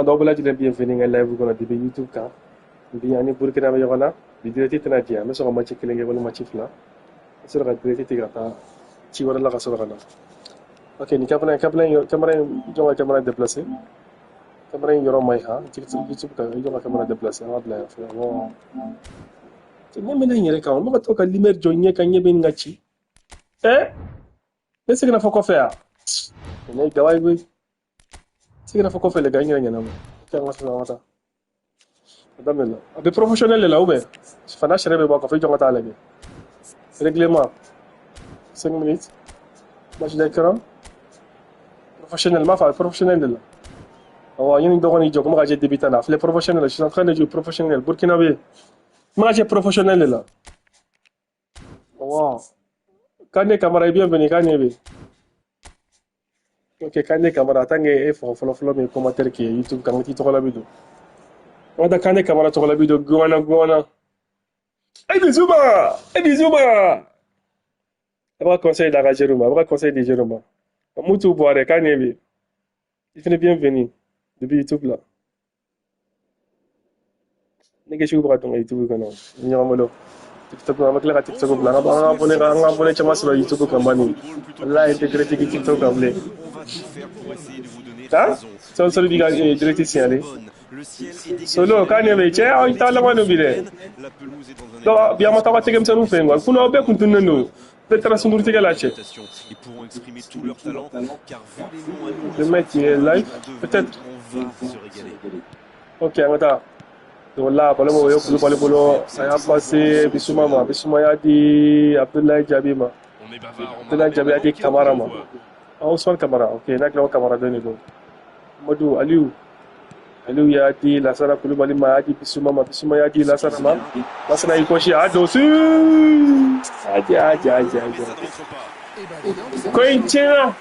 Dɔw bɛɛ lajɛlen bienvenue n ka live kɔnɔ bi YouTube kan. Bi ani Burkina bɛ ɲɔgɔn na. Bi direct tɛna jɛ, an bɛ sɔn ka match kelen kɛ walima match fila. An bɛ sɔrɔ ka direct tigɛ ka taa ci wɛrɛ la ka sɔrɔ ka na. Ok, nin caméra in, jɔn ka caméra déplacé? Caméra in yɔrɔ man ɲi han. YouTube kan, jɔn ka caméra déplacé? An ka bila yan fɔlɔ. Bon. Ne mɛna n yɛrɛ kan, n bɛ ka to ka lumière jɔ ɲɛ kan, ɲɛ bɛ nin ka ci. Ne seginna fɔ kɔfɛ yan. Ne ye gawa ye koyi. Seginna fɔ kɔfɛ le ka n yɛrɛ ɲɛnama. Ok, an ka taa, an ka taa. A daminɛ la. A bɛ professionnel de la ou bien? Fana sariya bɛ bɔ a kɔfɛ, jɔn ka taa lajɛ. Règlement. 5 minutes. Match d'écran. Professionnel, ma fa professionnel de la. Awɔ, n ye nin dɔgɔnin jɔ ko ka jɛ débutant na. A filɛ professionnel, je suis en train de jouer professionnel. Burkina bɛ. Ma ka jɛ professionnel de la. Awɔ. Kane Kamara, bienvenue, Kane bɛ. Ok, Kane Kamara, en tant que e fɔ fɔlɔ fɔlɔ min ye commentaire kɛ YouTube kan, n t'i tɔgɔ la bi don. An ka taa Kane Kamara tɔgɔ la bi don, gwana gwana. E Bissouma! E Bissouma! A b'a conseil d'a ka jeunes ma, a b'a conseil di jeunes ma. Mutu Buare, Kane bɛ. I fana bienvenue depuis YouTube la. Ne kɛ sugu bɛ ka don ka YouTube kɔnɔ, ni ɲɔgɔn bolo. TikTok, an bɛ tila ka TikTok bila, an ka abonné an ka abonné caman sɔrɔ YouTube kan bani. Walahi, n tɛ direct kɛ TikTok kan bilen. Ha? Solo solo b'i ka direct signalé. Solo, k'ale bɛ cɛ aw t'a laban don bi dɛ. Donc bi an ma taa aw ka tɛgɛmisɛnninw fɛ yen quoi. Kunun aw bɛɛ kun tununnen don. Bɛɛ taara sunkurutigɛ la cɛ. Le mec il est live peut-être. Ok, an ka taa. Donc là, ballon bɛ Kulubali bolo, a y'a passé Bissouma ma, Bissouma y'a di Abdoulaye Diaby ma. Abdoulaye Diaby y'a di Kamara ma. Ah, Ousmane Kamara, ok, n'a kɛra Kamara dɔn de don. Amadou Aliou. Aliou y'a di Lassana Kulubali ma, a y'a di Bissouma ma, Bissouma y'a di Lassana ma. Lassana y'i kɔsi, a don su. Aja, aja, aja, aja. Ko in tiɲɛna.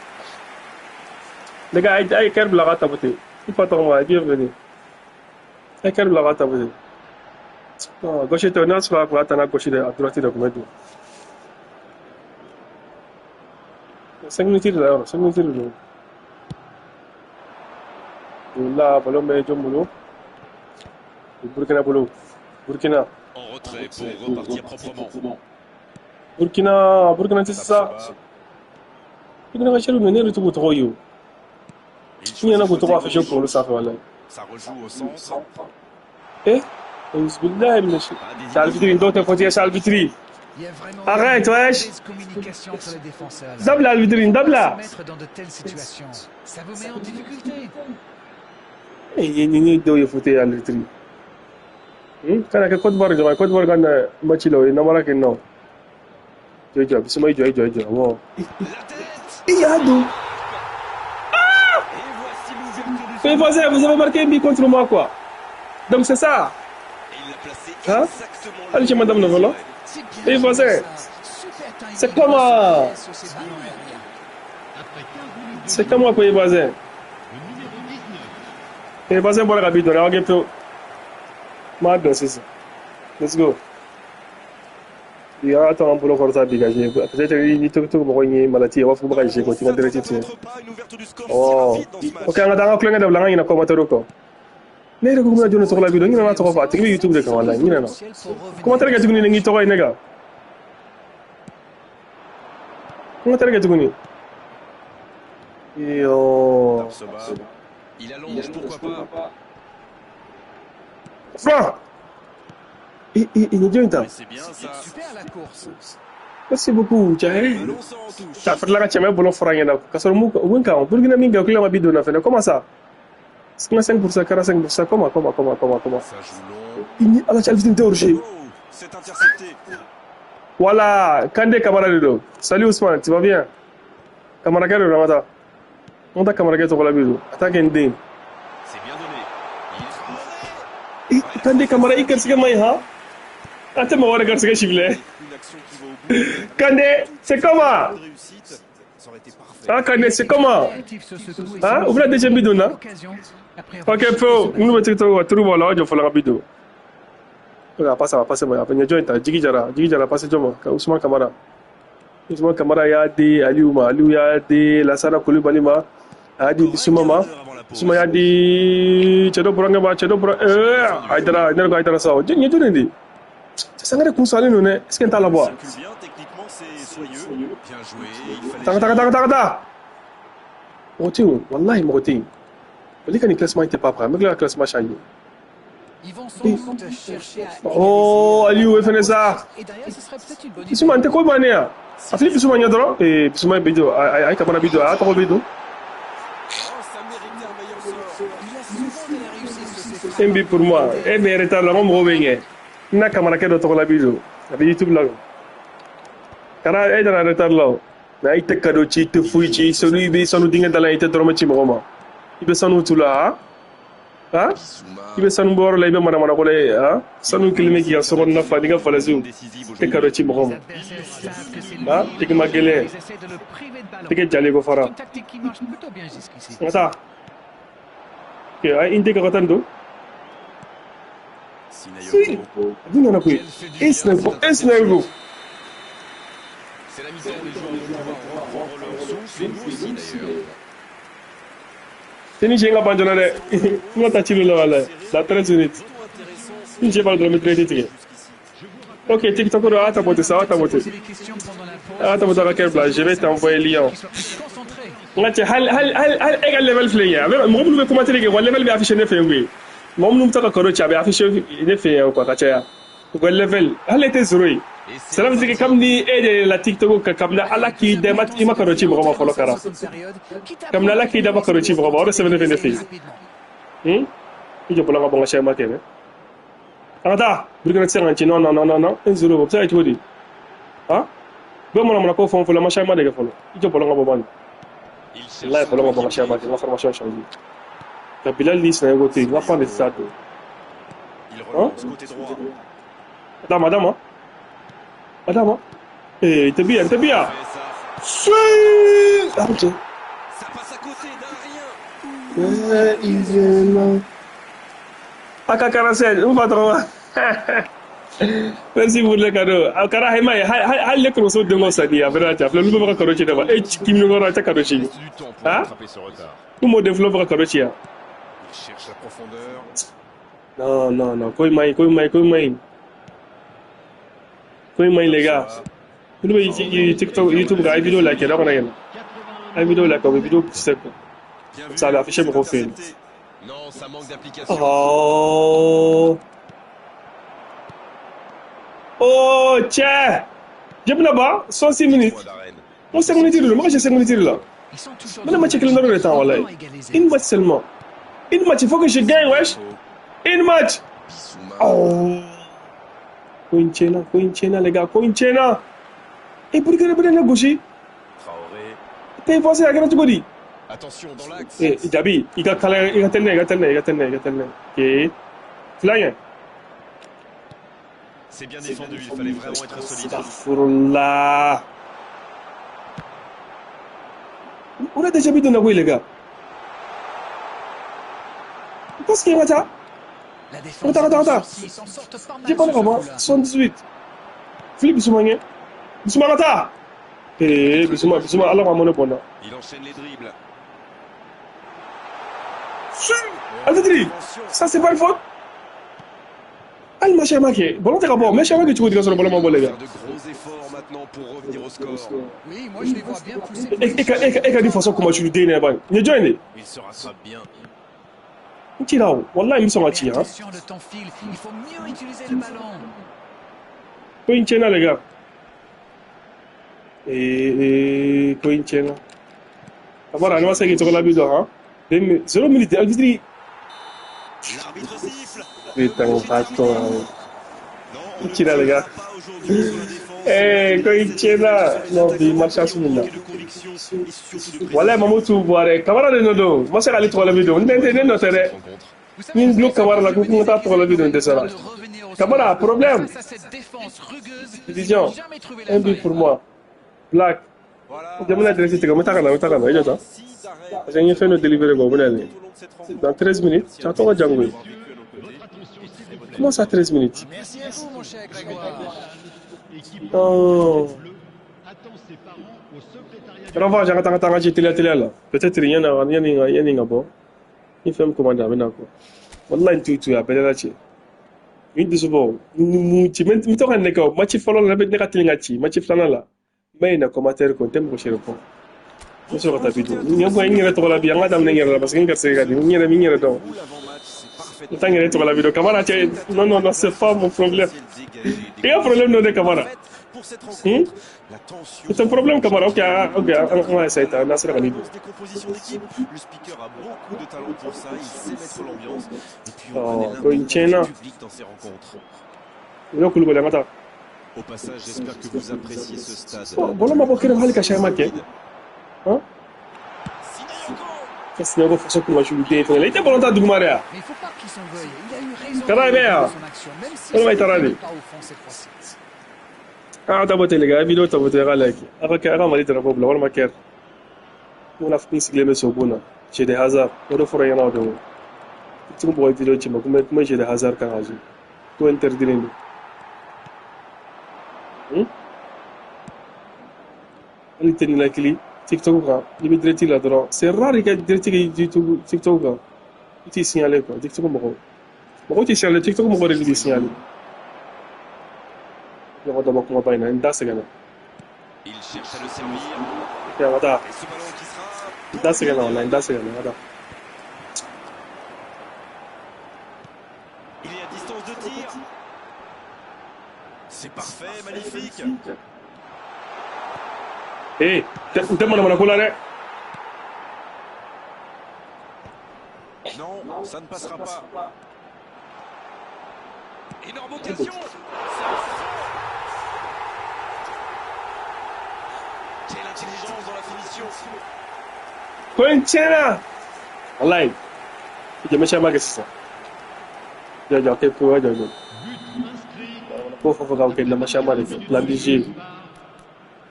Les gars, a ye kɛri bila ka tapoter. I fa tɔgɔ ma, bienvenue. A ye kɛri bila ka tapoter. Non, gauche tɛ, n'a sɔrɔ a kun y'a ta n'a gauche de, a droite de kun bɛ don. 5 minutes de la yɔrɔ, 5 minutes de don. Donc là, ballon bɛ jɔn bolo? Burkina bolo. Burkina. En retrait pour repartir proprement. Burkina, Burkina tɛ sisan. Burkina ka cɛlu ne yɛrɛ t'u tɔgɔ ye o. N ɲɛna k'u tɔgɔ affiché kunkolo sanfɛ walayi. Ça rejoue au centre. Eh, billahi min c'est arbitre dɔw tɛ fɔ c'est arbitre. Arrête, wesh. Dabla arbitre, dabla. Ça vous met en difficulté. Eh, ni dɔw ye faute arbitre. Kana kɛ Côte d'Ivoire jɔn, Côte d'Ivoire ka na match la o ye namara kɛ nɔ. Jɔ jɔ, Bissouma i jɔ i jɔ i jɔ. Awɔ. I y'a don. Mais voisin, vous avez marqué un but contre moi quoi. Donc c'est ça. Hein? Allez chez madame Novolo. Et voisin, c'est comment? C'est comment pour les voisins? Les voisins bɔra ka bi dɔrɔn, aw kɛ pewu. M'a dɔn sisan. Let's go. Bi an ka to an bolo kɔrɔta bi ka jouer. Peut-être ni to mɔgɔ ye malati ye, u b'a fɔ k'u bɛ ka jouer ko t'i ka direct tiɲɛ. Oh. Ok, an ka taa an ka kulonkɛ dabila, an ka ɲinɛ commentaire kɔ. Ne yɛrɛ ko n bɛna jɔn de tɔgɔ la bi don, n ɲinɛna tɔgɔ fɔ, a tigi bɛ YouTube de kan walayi, n ɲinɛna. Commentaire kɛ tuguni ni n k'i tɔgɔ ye ne kan. Commentaire kɛ tuguni. Yo. Il allonge, pourquoi pas. Franc. I ni jɔn ta. C'est bien ça. Super la course. Merci beaucoup, cɛ. Ballon sort en touche. Ta fɛrɛ la ka cɛmɛ bolo fɔra ɲɛna ka sɔrɔ mun kan Burkina min kɛ o kila ma bi donna fɛnɛ, comment ça? 55%, 45%, comment, comment, comment, comment, comment? Ça joue long. I ni Ala cɛ Alifin tɛ orusi. Oh, c'est intercepté. Voilà, Kande Kamara de don. Salut Ousmane, tu vas bien? Kamarakɛ de don, an ka taa. An ka taa Kamarakɛ tɔgɔ la bi don. A t'a kɛ n den. C'est bien donné. Il I Kande Kamara, i garisɛgɛ man ɲi han? An tɛ mɔgɔ wɛrɛ garisɛgɛ sigilen. Une action qui va au bout. Kande, c'est comment? Une réussite, ça aurait été parfait. Ah Kande, c'est comment? Hein? U bɛna deuxième bi don na? Ok, pewu, minnu bɛ TikTok kan, turu b'aw la, aw jɔ fɔlɔ ka bi don. Ok, a passe, a passe ma, a ɲɛ jɔn in ta, Jigi Jara, Jigi Jara passe jɔn ma, ka Ousmane Kamara. Ousmane Kamara y'a di Aliou ma, Aliou y'a di Lassana Kulubali ma, a y'a di Bissouma ma. Avant la Bissouma y'a di cɛ dɔ burankɛ ma, cɛ dɔ buran Haidara, ne ko Haidara sa o. Nin ye jɔn de ye? Sangare kun salen don dɛ. Est-ce que n t'a labɔ wa? Taga taga taga taga taga. Mɔgɔ tɛ yen, walahi mɔgɔ tɛ yen. Mali ka nin classement tɛ pas prêt. An bɛ tila ka classement changer. Oh, Aliou e fɛnɛ sa. Bissouma n tɛ ko bannen yan. A fili Bissouma ɲɛ dɔrɔn. Ee Bissouma bi don, a ye Kamara bi don, a y'a tɔgɔ bi don. Un but pour moi. E bɛ retard la, n ko mɔgɔw bɛ ɲɛ. N na Kamarakɛ dɔ tɔgɔ la bi don. A bɛ YouTube la. Kara e nana retard la o. Mais i tɛ cadeau ci, i tɛ foyi ci. Sanu i bɛ sanu dingɛ da la, i tɛ dɔrɔmɛ ci mɔgɔ ma. I bɛ sanu tu la, ha? I bɛ sanu bɔ yɔrɔ la, i bɛ manamana ko la ye, ha? Sanu kelen bɛ k'i ka sokɔnɔna fa n'i ka falasiw. I tɛ cadeau ci mɔgɔ ma. Ha? Tɛgɛ ma gɛlɛn. Tɛgɛ jalen ko fara. N ka taa. Ok, a ye n tɛ ka taa nin don. Si, a dun nana koyi. E Sinayogo, e Sinayogo. C'est la mi-temps, les joueurs vont pouvoir reprendre leur souffle, nous aussi d'ailleurs. Tɛ ni sen ka ban joona dɛ. N ka taa ci la walayi. Dans 13 minutes. N cɛ b'a dɔrɔn n bɛ direct tigɛ. Ok, TikTok dɔ a tapoter sa, a tapoter. A tapoter ka kɛ bila, je vais t'envoyer lien. N ka cɛ hali hali hali hali e ka level filɛ nin ye. A bɛ mɔgɔ minnu bɛ commentaire kɛ, wa level bɛ afficher ne fɛ yen koyi. Mɔgɔ minnu bɛ taa ka cadeau ci, a bɛ afficher ne fɛ yen quoi ka caya. U ka level hali e tɛ zéro ye. Cela veut dire que kabini e de la TikTok kan, kabini Ala k'i da i ma cadeau ci mɔgɔ ma fɔlɔ kara. Kabini Ala k'i da ma cadeau ci mɔgɔ ma, o de sɛbɛn ne fɛ ne fɛ yen. I jɔ bɔlɔn ka bɔ n ka sɛma kɛ dɛ. An ka taa. Burukina tɛ se ka n ci. Non non non non non. 1-0 o bɛ se ka kɛ cogo di? Han? Bɛɛ mana ko fɛn o fɛn la, ma sɛma de kɛ fɔlɔ. I jɔ bɔlɔn ka bɔ bani. Wallahi bɔlɔn ka bɔ n ka sɛma kɛ, n ka formation changer. Ka Bilal ni Sinayogo to yen, n ka pan de tɛ s'a don. Han? Adama, Adama. Adama. Eh, tɛ bi yan, tɛ bi yan. Si! Ah, ok. Ça passe à côté d'un rien. Aka 47, n fa tɔgɔ ma. Merci pour le cadeau. A kɛra hema ye, hali ne kɔrɔmuso den ka fisa ni ye, a fɛnɛ cɛ. A filɛ, olu bɛɛ bɛ ka cadeau ci ne ma. E kimi kɔrɔ, a tɛ cadeau ci. Du temps pour Hein? rattraper ce retard. N'u m'o den filɛ bɛ ka cadeau ci yan. Il cherche la profondeur. Non, non, non, ko in ma ɲi, ko in ma ɲi, ko in ma ɲi. Ko in ma ɲi les gars. Olu bɛ TikTok, YouTube kan, a ye vidéo like, dɔ kana yɛlɛ. A ye vidéo like, o bɛ vidéo pousser quoi. Bien vu. Ça va afficher mɔgɔw fɛ yen. Intercepté. Non, ça manque d'application. Oh. Oh, cɛ. Je bɛna ban 66 minutes. N ko 5 minutes de don, mɔgɔ cɛ 5 minutes de la. N bɛna match kelen dɔrɔn de ta walayi. Une match seulement. Une match, il faut que je gagne, wesh. Une match. Bissouma. Oh. Ko in tiɲɛna, ko in tiɲɛna les gars, ko in tiɲɛna. E Burkina bɛna ne gosi. Traoré. T'es forcé a kɛra cogo di? Attention dans l'axe. Eh, Jabi, i ka kala, i ka teli n'a ye, i ka teli n'a ye, i ka teli n'a ye, i ka teli n'a ye. Ok. Fila ɲɛ. C'est bien défendu, il fallait vraiment être solide. Astaghfirullah. On a déjà mis de la les gars. Qu'est-ce qu'il y a ça? Attends, attends, attends. J'ai pas le droit, 78. Philippe Bissouma. Bissouma, attends. Eh, Bissouma, Bissouma, alors à mon bon. Il enchaîne les dribbles. Si. Attends, ça c'est pas une faute. Ah, ma chère marqué. Ballon t'es rapport. Mais chère marqué, tu veux dire sur le ballon, mon bon, les gars. Faire de gros efforts maintenant pour revenir au score. Oui, moi je les vois bien pousser. Et et façon comment tu lui donnes, ben. Ne join. Il se rattrape bien. N ci la o. Wallahi, n bɛ sɔn ka ci, hein. Attention, le temps file. Il faut mieux utiliser le ballon. Ko in tiɲɛna les gars. Eh, ko in tiɲɛna. Kamara, ne ma se k'i tɔgɔ la bi dɔn, hein. 0 minute, arbitre. L'arbitre siffle. Putain, fatɔ. Non, on ne Ci la les gars. pas aujourd'hui sur la défense. Eh, ko in tiɲɛna. Non, bi malchance mun na. De conviction et surtout de Wallahi, Mamutu Buare, Kamara de nɔ don. Ma se k'ale tɔgɔ la bi don. N tɛ ne nɔ tɛ dɛ. rencontre. Ni n tulo Kamara la ko n ka taa tɔgɔ la bi don n dɛsɛra. Kamara, problème. Face à cette défense rugueuse, ils Division. n'ont jamais trouvé la Un but faille. pour moi. Black. Voilà. Jamana direct tigɛ, n bɛ taa ka na, n bɛ taa ka na. I jɔ sa. 6 arrêts Parce que n ye fɛn dɔ délivrer quoi, o bɛ na nin. tout au long de cette rencontre. Dans 13 minutes, tu as tɔgɔ jango ye. Comment ça 13 minutes? Merci à vous, mon cher Grégoire. Non. Renvoi, j'ai taa ka ci teliya teliya la. Peut-être yanni ka bɔ. Ni fɛn min commande a bɛ na quoi. Wallahi n t'u to yen a bɛɛ la cɛ. N dusu bɔ mun ci n bɛ to ka nɛgɛ o match fɔlɔ la ne ka teli ka ci match filanan la n bɛ ɲinɛ commentaire kɔ n tɛ mɔgɔ si répond. N bɛ sɔrɔ ka taa bi don. N yɛrɛ tɔgɔ la bi an ka daminɛ n yɛrɛ la parce que n garisɛgɛ ka di n yɛrɛ n yɛrɛ dɔn. N t'a n yɛrɛ tɔgɔ la bi don Kamara cɛ non non non c'est pas mon problème. I ka problème dɔ de Kamara. C'est un problème Kamara ok ok on va essayer ta n'a sera ka nin don. Oh ko n tiɲɛna. U bɛ Kulubali an ka taa. Au passage, j'espère que vous appréciez ce stade. Bɔlɔn ma bɔ kɛnɛ ma hali ka changement kɛ. Hein? Sinago faso kuma den fɛnɛ la i tɛ ballon ta duguma dɛ. Mais il faut pas qu'il s'en veuille. Il a eu raison Kara bɛ yan. de son action, même si Walima i ça taara de. n'était pas au fond cette fois-ci. Ah tabote les gars, vidéo tabote ka like. A ka kɛ a ka Mali drapeau bila walima kɛr. Mun na sigilen bɛ sobon na. Jede Hazard, o de fɔra ɲɛna o don. Ti mɔgɔ ye vidéo ci ma kuma Jede Hazard kan ka zo. Ko interdit don. Hali tɛ ninakili TikTok kan n'i bɛ direct la dɔrɔn c'est rare i ka direct kɛ YouTube TikTok kan i t'i signaler quoi TikTok mɔgɔw mɔgɔw t'i signaler TikTok mɔgɔw de b'i signaler. Ɲɔgɔn dɔ bɔ kumaba in na n da sɛgɛnna. Il cherche à le servir. Ok an ka taa. Et ce ballon qui sera N da sɛgɛnna walahi n da sɛgɛnna an ka taa. Il est à distance de tir. C'est parfait, magnifique. Eh, n tɛ manamana ko la dɛ. Non, ça ne passera pas. Énorme occasion. Quelle intelligence dans la finition. Ko in tiɲɛna. Walahi. Jama caman kɛ sisan. Jɔ jɔ kɛ ko jɔ jɔ. Ko fɔ fɔ ka kɛ jama caman de kɛ. Plan BG.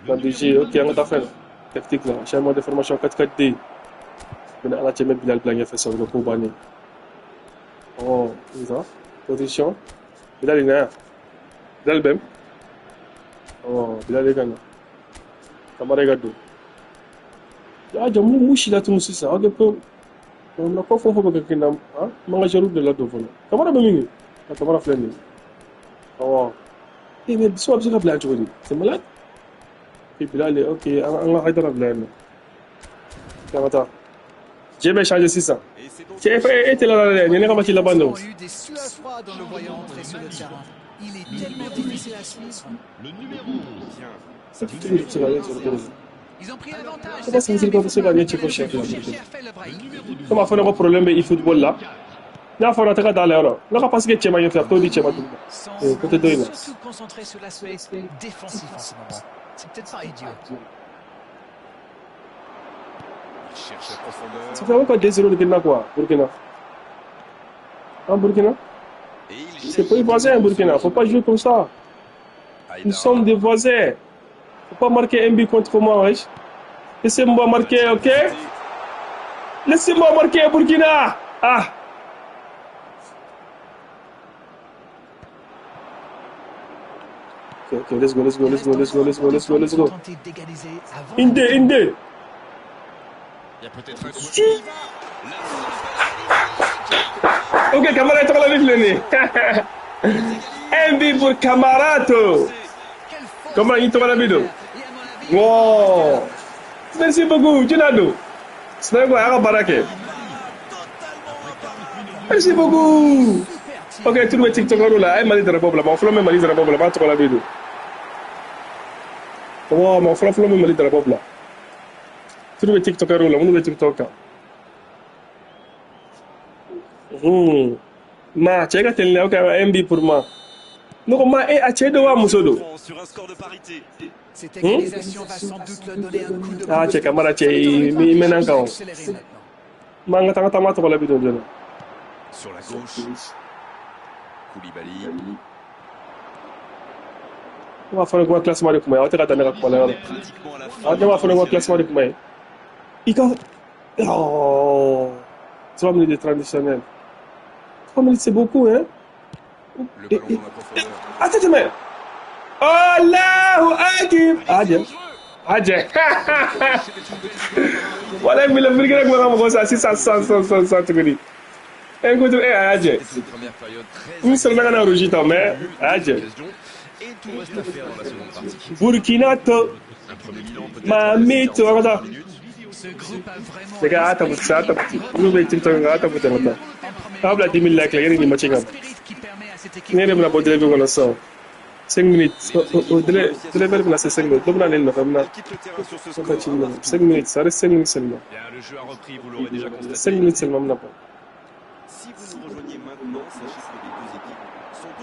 Plan BG ok an ka taa fɛn na. Tactique la changement de formation 4-4-2. Bɛna ala cɛ bɛ Bilal bila ɲɛfɛ sisan o bɛ ko bannen. Oh, ça. Position. Bilal na yan. Bilal bɛ min? Oh, Bilal ka na. Kamara ka don. Ya jɔ mun si la tunu sisan aw kɛ ko na ko fɛn fɛn bɛ kɛ na ah man ka jɛru de la don fɔlɔ. Kamara bɛ min kɛ? A Kamara filɛ nin ye. Awɔ. Eh mais Bissouma bɛ se ka bila yan cogo di? C'est malade. Et Bilal ok an ka Haidara bila yan nɔ. An ka taa. Jɛ bɛ changer sisan. Et c'est donc Cɛ e tɛ la dɛ nin ye ne ka match laban de Nous o. avons eu des sueurs froides en le voyant entrer sur le terrain. Il est tellement difficile à suivre. bien. Ça Cogo di bɛ se ka ɲɛ sɔrɔ cogo di? Ils ont pris l'avantage. Comment ça C'est veut dire bien, qu'on mais bɛ se ka il ɲɛ faut ci pas fo siɲɛ il faut fila? chercher à faire le break. Komi a fɔ ne ko problème bɛ e-football la. N'a fɔra tɛ ka da la yɔrɔ. Ne ka passe kɛ cɛ ma ɲɛfɛ a t'o di cɛ ma tuguni. Semble Côté dɔ in na. surtout concentré sur l'aspect défensif en ce moment. C'est peut-être pas idiot. Il cherche la profondeur. Ça fait même pas 2-0 de Burkina quoi. Burkina. Hein, Burkina? Et il C'est pas les voisins, Burkina. Faut pas jouer comme ça. Nous sommes des voisins. Faut pas marquer un but contre moi, wesh. Laissez-moi marquer, ok? Laissez-moi marquer, Burkina! Ah! Ok, ok, let's go, let's go, Il let's go, reste let's go, encore let's go, let's go, du temps let's pour go. tenter d'égaliser avant Inde, la mi-temps. Inde! Il y a peut-être un coup. Si! Ok, Kamara tɔgɔ la min filɛ nin ye. Un but pour Kamarato. Quelle force Kamara i tɔgɔ la min don. Et à mon avis, il Wow! Merci beaucoup, Junado. Sinago a y'a ka baara kɛ. Merci beaucoup. super tir. Ok, tulu bɛ TikTokɛriw la, a ye Mali drapeau bila, mɔgɔ fɔlɔ min bɛ Mali drapeau bila, n b'a tɔgɔ la min don. Wow, mɔgɔ fɔlɔ fɔlɔ min bɛ Mali drapeau bila. Tulu bɛ TikTokɛriw la, minnu bɛ TikTok kan. Ma, cɛ ka teli dɛ, ok, un but pour ma. Ne ko ma, e a cɛ don wa muso don? Sur un score de parité. Cette égalisation va sans doute leur donner un coup de Ah, boost. cɛ Kamara cɛ, Ça i ne m'étonnerait pas i qu'ils mɛnna n cherchent kan à o. accélérer maintenant. Ma, an ka taa an ka taa ma tɔgɔ la bi don joona. Sur la gauche, Koulibaly. Ne b'a fɔ ne ko n ka classement de kuma ye, aw tɛ ka taa ne ka kuma la yɔrɔ. Pratiquement à la fin. Aw ne b'a fɔ ne ko n ka classement de kuma ye. I ka oh, 3 minutes de traditionnel. 3 minutes, c'est beaucoup, hein? Le ballon dans la profondeur. Attends, mais. Allahu Akbar! Ah, bien. Ajɛ. Wala mi la Burkina kuma ka mɔgɔ sa sisan sisan sisan sisan tuguni. E ko e a y'a jɛ. N sɔrɔla ka na rouge ta mais a y'a jɛ. Burkina to Mami to an ka taa. Les gars, a tapoter, ça a tapoter. Minnu bɛ TikTok kan, a tapoter ka taa. A bila 10 000 like la yanni nin match in ka ban. Ne yɛrɛ bɛna bɔ délai kɔnɔ sisan. 5 minutes. O délai délai bɛna se 5 minutes. Dɔ bɛna ne nɔfɛ, n bɛna n ka ci minɛ. 5 minutes, ça reste 5 minutes seulement. 5 minutes seulement n bɛna bɔ.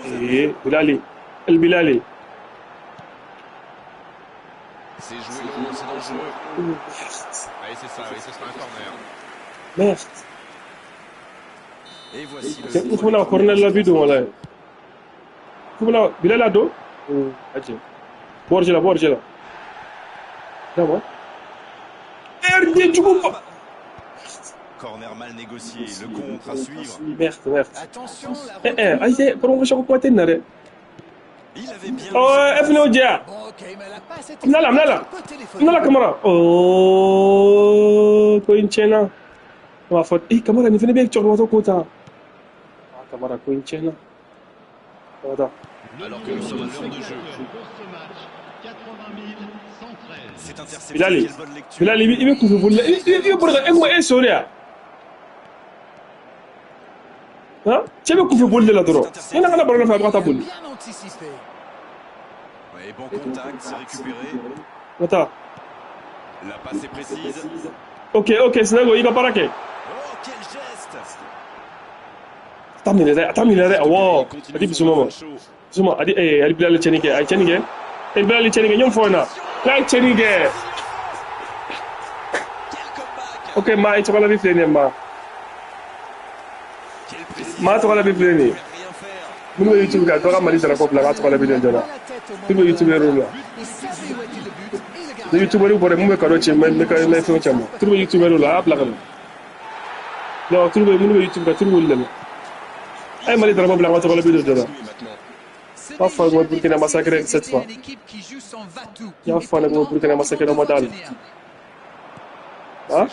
Eh, Bilali. El Bilali. C'est joué long, c'est dangereux. Allez, c'est ça, et ce sera un corner. Merde. Et voici le. Il faut la corner la vidéo voilà. Faut Bilal a dos. Ok. Borgela, Borgela. D'abord. RD du coup. Corner mal négocié, le contre à suivre. Merde, merde. Attention, eh eh, aïe, pour on va pointer nare. Il avait bien. Oh, FNO Dia. Nala, nala. Nala Kamara. Oh, ko in tiɲɛna. On va faire. Eh, Kamara, nin fana bɛ cɛkɔrɔbatɔ ko ta. Ah, Kamara, ko in tiɲɛna. Voilà. Alors que nous sommes à l'heure de jeu. C'est intercepté. Bilali. Bilali, i bɛ kunfɛ boli la. I bɛ boli ka e kuma e sori ya. Han? Cɛ bɛ kunfɛ boli de la dɔrɔn. Ne n'a kana ballon nɔfɛ a bɛ ka taa boli. Et bon contact, c'est récupéré. Attends. La passe est précise. Ok, ok, Sinago, il va pas raquer. Oh, quel geste! Attends, minɛ dɛ, attends, minɛ dɛ. Awɔ. A di Bissouma ma. Bissouma, a di eh, a di Bilali tiɲɛni kɛ, a ye tiɲɛni kɛ. Eh, Bilali tiɲɛni kɛ, ɲɔgɔn fɔ na. N'a ye tiɲɛni kɛ. Ok, ma i tɔgɔ la bi filɛ nin ye ma. Ma tɔgɔ la bi filɛ nin ye. Minnu bɛ YouTube kan, dɔ ka Mali drapeau bila k'a tɔgɔ la bi nin joona. Minnu bɛ YouTube yɛrɛ la. Ni youtubeur bɔra mun bɛ cadeau ci n bɛ fɛnw caman. Turu bɛ youtubeur la, a y'a bila ka na. Non, turu bɛ minnu bɛ YouTube kan, turu b'olu dɛmɛ. A ye Mali drapeau bila an ka tɔgɔ la bi don joona. B'a fɔ ko Burkina massacré cette fois. I y'a fɔ ne ko Burkina massacré ma da la. Han?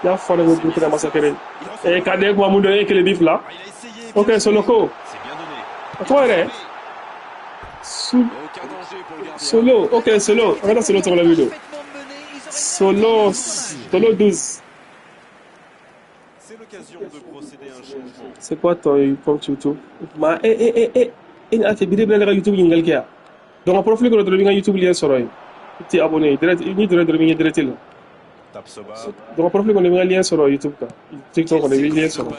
I y'a fɔ ne ko Burkina massacré. Eh, ka den kuma mun dɔn e kelen bi fila. Ok, Soloko. A tɔgɔ yɛrɛ? Solo, ok, Solo. An ka taa Solo tɔgɔ la bi don. Solo, Solo 12. C'est quoi ton compte YouTube? Ma, eh, eh, eh, eh, eh, a tɛ bi de bɛna ne ka YouTube ɲininkali kɛ yan. Donc, a profil kɔnɔ dɔrɔn i bɛ n ka YouTube lien sɔrɔ yen. I t'i abonné direct, n'i donna dɔrɔn i bɛ n ye direct la. Donc, a profil kɔnɔ i bɛ n ka lien sɔrɔ YouTube kan. TikTok kɔnɔ i bɛ lien sɔrɔ. I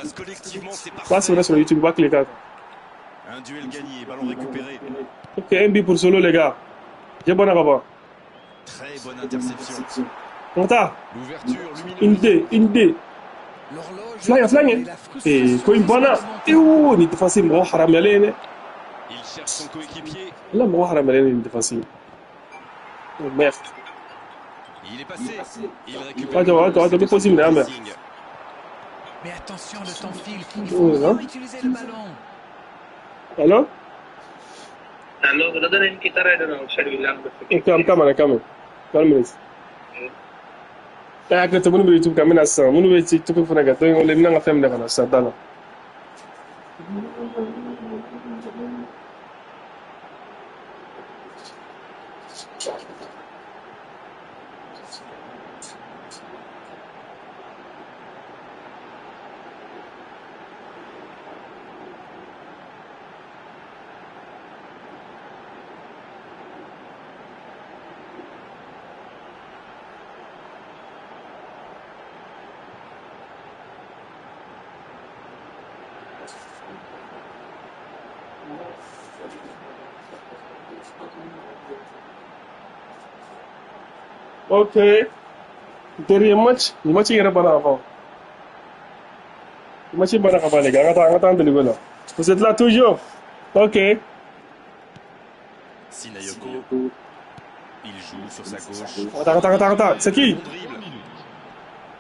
b'a sɛbɛn sɔrɔ YouTube, i b'a cliquer a kan. Un duel gagné, ballon récupéré. Ok, un but pour Solo, les gars. J'ai bon à Très bonne interception. Monta. L'ouverture lumineuse. Une D, une D. Fly, fly. Et quoi une bonne. Et où ni défensif, moi, haram yalé. Il cherche son coéquipier. Là, moi, haram yalé, ni défensif. Oh, merde. Il est passé. Il récupère. Attends, attends, attends, possible, mais. Mais attention, le temps file. Il faut bien utiliser le ballon. Hello? Hello, brother. In Kitara, I don't know. Okay, I'm coming. I'm coming. 1 minute. Eh, que minnu bɛ YouTube kan n bɛna sisan minnu bɛ TikTok fana kan donc n bɛna n ka fɛn minɛ ka na sisan da la. Ok. Dernier match. Le match yɛrɛ banna ka ban. Le match banna ka ban les gars. An ka taa an ka taa an deligo la. Vous êtes là toujours? Ok. Sinayoko. Il joue sur sa gauche. Attends, attends, attends, attends. C'est qui?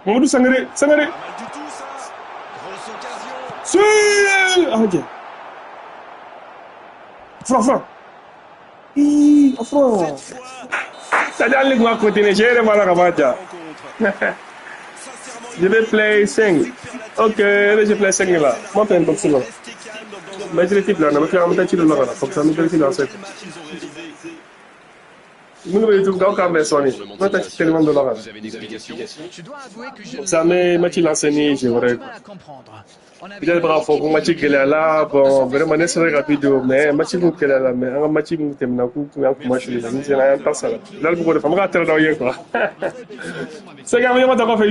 Mamadou Sangaré, Sangaré. Pas mal du tout ça. Grosse occasion. Si! Ah, ok. Franc, franc. Hi, franc. Cette fois, c'est C'est-à-dire, hali ni kun ka continuer, cɛ yɛrɛ b'a la ka b'a ja. Je vais play 5. Ok, je play 5 là. Moi, fais un box là. Mais je l'équipe là, on va faire un petit là, comme ça, nous allons lancer. Minnu bɛ YouTube kan, aw k'an bɛn sɔɔni. N'o tɛ tellement de la. Vous avez une explication? Je dois avouer que je Comme ça, mais match lancé ni je wɛrɛ. du mal à comprendre. On avait Peut-être b'a fɔ ko match gɛlɛyala. Bon, vraiment ne sera ka vidéo, mais match kun gɛlɛyala, mais an ka match mun tɛmɛna, k'u kun y'an kuma suli la, ni sera an y'an ta sara. Bilal b'o de fɔ, an bɛ ka tɛrɛ d'aw ye quoi. C'est que an bɛ ɲɔgɔn ta kɔfɛ.